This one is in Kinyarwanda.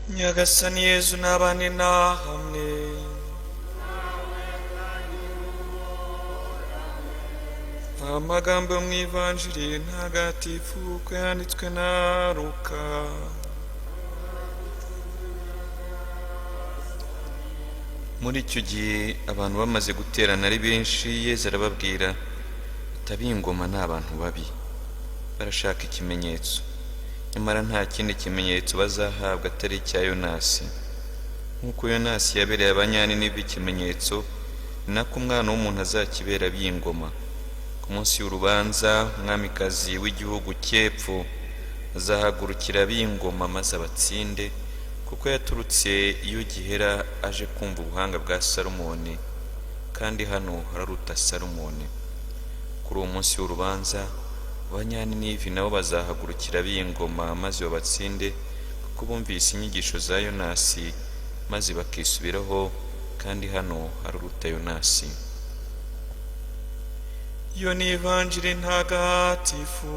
Nyagasani Yezu nabane na hamwe. Amagambo mu Ivanjiri ntagatifu uko yanditswe na Luka. Muri icyo gihe abantu bamaze guterana ari benshi, Yezu arababwira ati: "Ab'ingoma ni abantu babi, barashaka ikimenyetso, nyamara nta kindi kimenyetso bazahabwa atari icya Yonasi. Nk'uko Yonasi yabereye Abanyaninive ikimenyetso, ni nako Umwana w'umuntu azakibera ab'ingoma. Ku munsi w'urubanza, umwamikazi w'igihugu cy'epfo azahagurukira ab'ingoma maze abatsinde, kuko yaturutse iyo gihera aje kumva ubuhanga bwa Salomoni, kandi hano hararuta Salomoni. Kuri uwo munsi w'urubanza, Abanyaninivi nabo bazahagurukira ab'ingoma maze babatsinde, kuko bumvise inyigisho za Yonasi maze bakisubiraho, kandi hano hararuta Yonasi." Iyo ni Ivanjiri ntagatifu.